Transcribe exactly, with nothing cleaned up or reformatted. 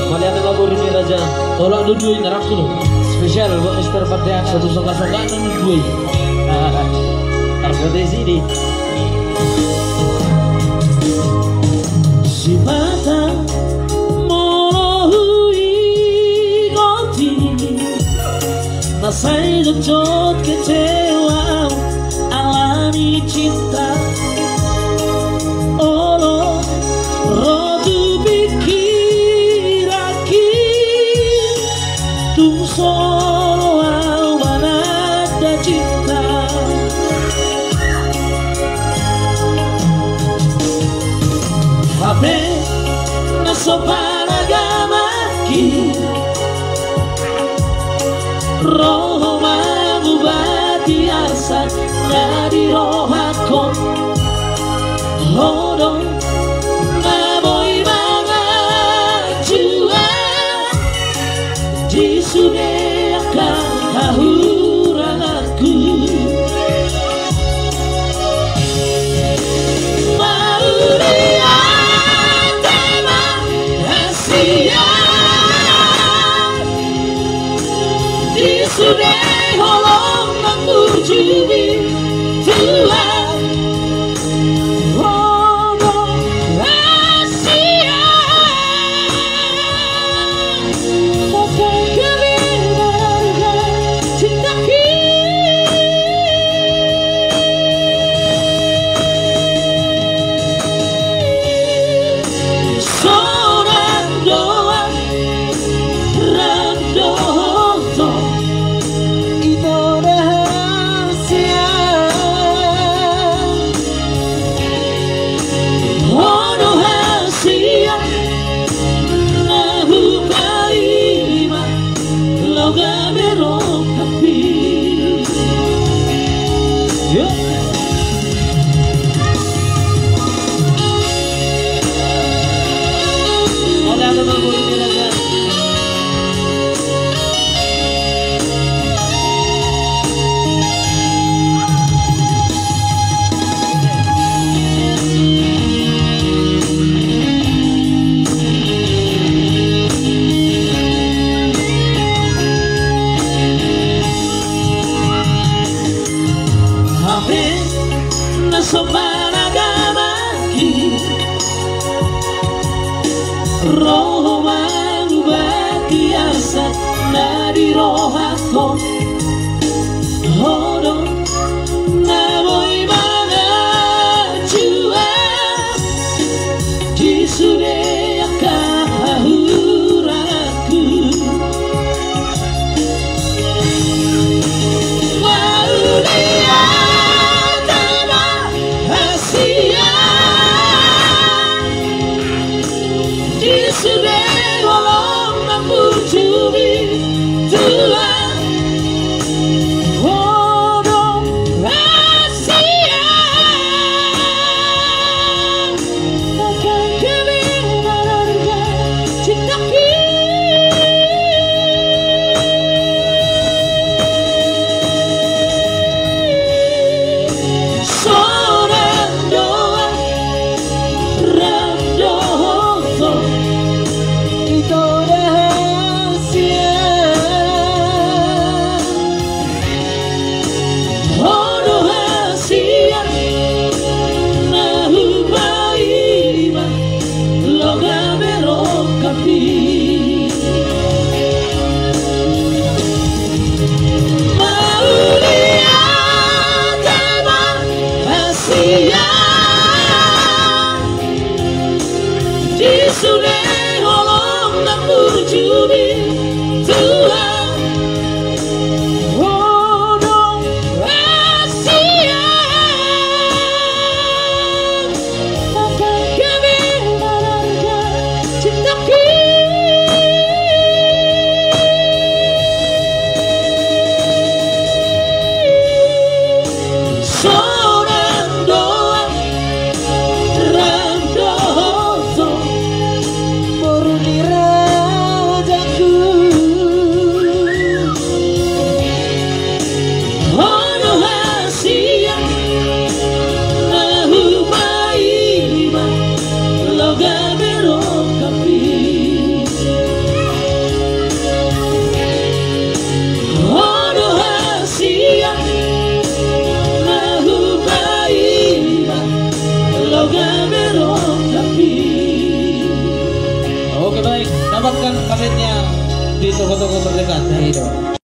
Mauliate ma boru ni raja. Tolong dua-dua i, narangkul. Spesial buat Mister Pandean, satu songga-songga, dua-dua i. Harga di sini. Sipata molo huingot i, na sai jotjot kecewa au ala ni cinta. Olo ro tu pikiranki, tung so ro au mananda cinta. Hape na so panagamanki, ro ho mangubati arsak na di rohangkon. Ho do na boi manganjua di sude angka hahurangan. Mauliate ma hasian di sude holong na mujui Tuhan. Holong hasian. Ito do hasian. Ho do hasian na hupaima, laho gabe rongkapmi. Yo. Oke, ada Bang Boy di belakang. Hape na so panagamanki, ro ho mangubati arsak na di rohangkon. Ho do na boi manganjua di sude angka hahuranganku. Mauliate ma hasian di sude holong na mujui Tuhan. Ho do hasian. Ho do hasian na hupaima, laho gabe rongkapmi. Mauliate ma hasian di sude holong na mujui Tuhan. Ho do hasian. Baik, dapatkan paketnya di toko-toko terdekat. Nah, itu.